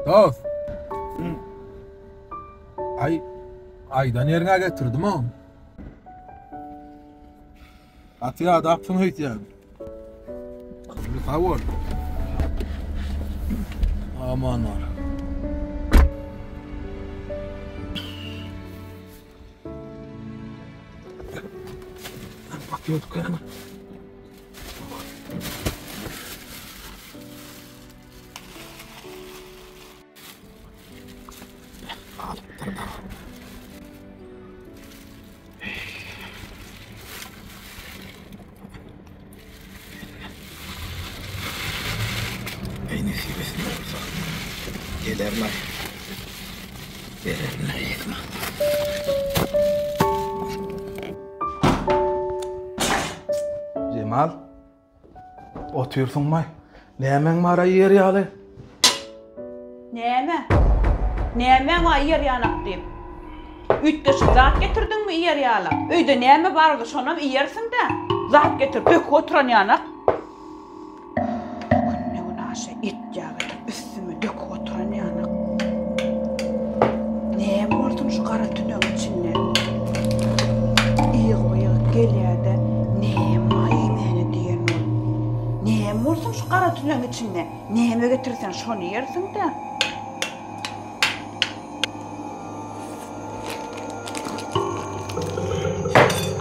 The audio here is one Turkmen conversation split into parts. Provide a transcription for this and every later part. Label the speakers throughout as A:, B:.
A: Dost. Aý, aýdan ýeriňe getirdim-ow. Gaty ýadapsyň öýdýän. Indi sag bol. Aman bar. Bakıyorduk yani. Eý nesibesinde bolsa gelerler. Bererler ýetme. Jemal. Otyrsyňmaý? Nämäň bar-a iýer ýaly?
B: Näme? Nämäň bar iýer ýalak diýip? Üýtgeşik zat getirdiňmi iýer ýalak? Öýde näme bar bolsa şonam iýersiň-dä. Zat getirip döküp oturan ýanak. Günde-günaşa et ýag getirip üstüme döküp oturan ýanak. Näme bolsun şu gara tünegiň içinde? Ýygy-ýygy gelýär-de, näme iýmäne diýen bolup. Näme bolsun şu gara tünegiň içinde? Näme getirseň şony iýersiň-dä.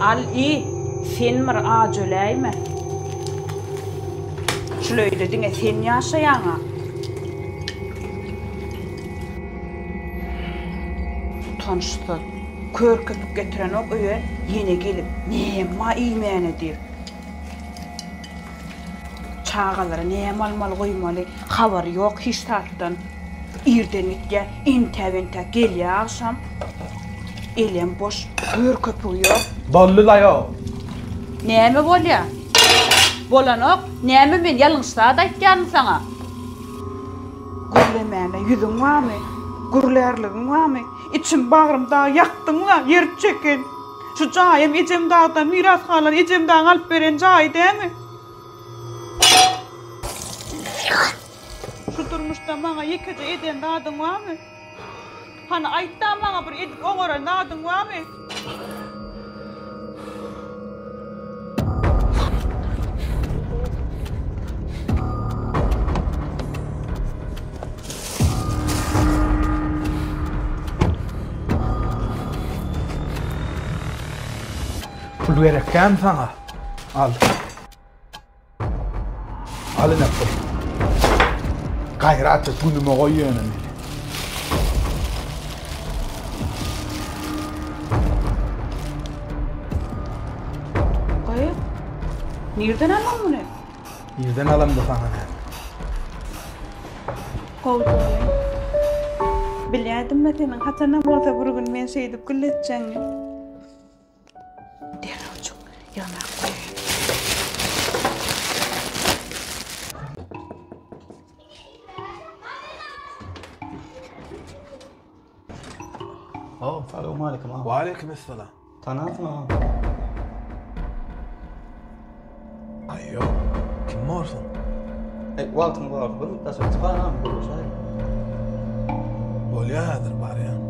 B: Al iý, sen bir aç öläýme. Şul öýde diňe sen ýaşaýaň-a. Utançsyz. Kör köpük getirenok öýe, ýene gelip, näme iýmäne diýip. Çagalara näme almaly goýmaly, habary ýok hiç zatdan. Irden gitýär, entäp-entäp gelýär agşam. Elem boş, kör köpügi ýok.
A: Boldy-laý-ow.
B: Näme bolýar? Bolanok. Näme men ýalňyş zat aýtýaryn saňa? Gürlemäne ýüzüň barmy? Gürlärligiň barmy? Içim bagrym dagy ýakdyň-la, ýer çeken. Şu jaýam ejem dagdan miras galan ejem dagyň alyp beren jaýy dämi? Şu durmuşda maňa ýekeje eden zadyň barmy? Hany aýtda maňa bir edip oňaran zadyň barmy?
A: Pul gerekkämi saňa? Al. Al ine pul. Gaýrat et, günüme goý ýöne meni.
B: Goý. Nirden aldyň muny?
A: Nirden alamda saňa näme?
B: Gowudygyny. Bilýärdim-le seniň haçanam bolsa bir gün meni şeýdip gülletjegiňi. Derrewjik ýygnak goýaýyn.
A: Oh,
C: Salowmaleýkim aga.
A: Waleýkim essalam.
C: Tanarsyň aga.
A: Aý ýok. Kim borsuň?
C: Eý, wagtyň bar, bir daşary çykaýyn agam, gürleşäýeli.
A: Bolýa häzir barýan.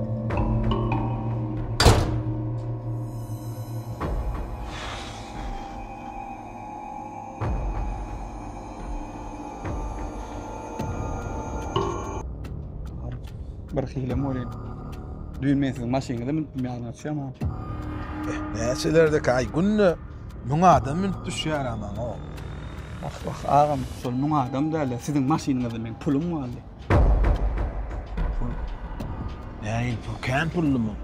C: Bir hilem bolýar. Düýn men siziň maşynyňyza münüpdim ýadyňa düşýärmi agam?
A: Eh, näçelerdeki aý günde müň adam münüp düşýär a maňa.
C: Wah wah agam, şol müň adam däl-de, siziň maşynyňyzda meň pulum galdy.
A: Pul? Nähili pul? Kän pullumy?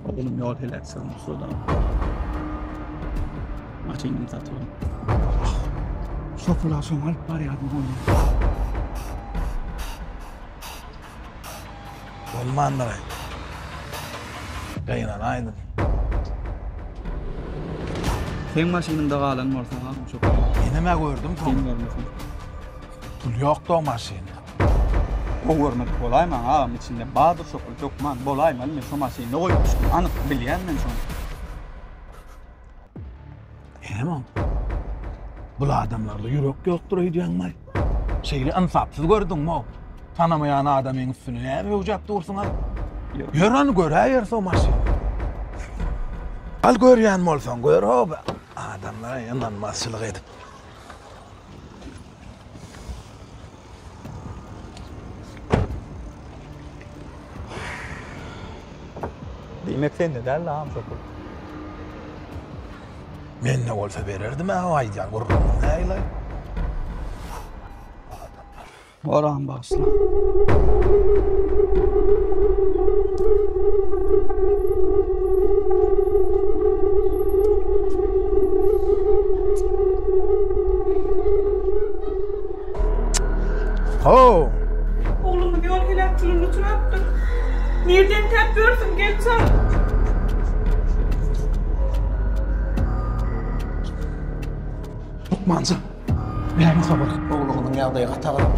C: Oglum ýol heläkçiligine uçrady. Maşynyny satyp aldy. Şo pula şoňa alyp barýardym ony.
A: Bolmandyr. Gynanaýdym.
C: Seň maşynyňda galan bolsa agam şo pul.
A: Menem-ä gördüm soň.
C: Sen görmeseň.
A: Pul ýokdy o maşynda.
C: Gowy görmedik bolaýmaň agam içinde bardyr şo pul hökman bolaýmaly men şo maşynda goýup düşdüm anyk bilýän men şony.
A: Näme? Bul adamlarda ýürek ýokdur öýdýäňmi? Şeýle ynsapsyz gördüňmi-ow? Tanamaýan adamyň üstüne näme öwjäp dursuň-a? Ýör hany göräýeris o maşyny. Al görýän bolsaň gör-ow. Adamlara ynanmazçylyk edip.
C: Diýmek sende däl agam şo pul.
A: Mende bolsa bererdim-ä o aýdýan gürrüňiň nähili?
C: Oram bagyşla.
A: Ho!
B: Oglumyz ýol heläkçiligine uçrapdyr. Nirden täp ýörsüň, gel çalt.
A: Lukmanjan, näme habar?
D: Ogluňyzyň ýagdaýy gaty agyr.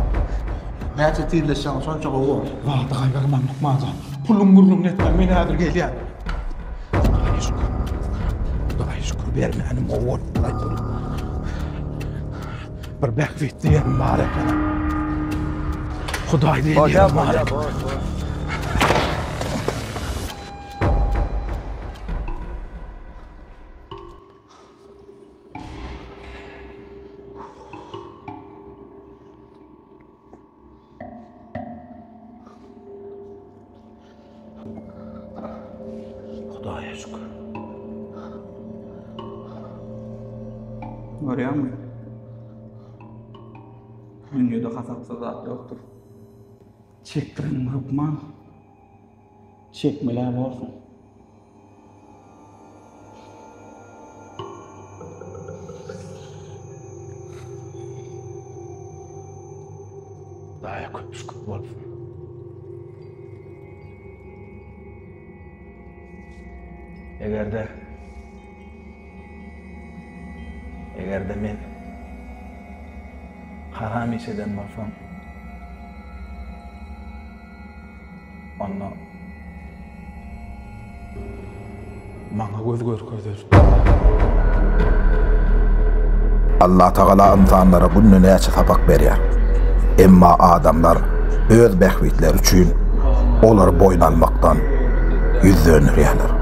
D: Näçe tizleşseňiz şonça gowy bolar.
A: Zady gaýgyrmaň lukmanjan. Puluň gürrüňini etmäň, men häzir gelýän. Hudaýa şükür. Hudaýa şükür bermänim gowy bolupdyr aýtdyr. Bir bähbitli ýerim bar eken. Hudaý diýen ýerim bar eken. Hudaýa şükür.
C: Görýäňmi? Dünýede hasapsyz zat ýokdur. Çekdireniň hökman. Çekmeli-ä borsuň.
A: Hudaýa köp şükür bolsun. Eger-de Eger-de men haram iş eden bolsam, Onda maňa göz görkezer.
E: Allatagala ynsanlara günde näçe sapak berýär. Emma adamlar öz bähbitleri üçin olary boýun almakdan ýüz döndürýärler.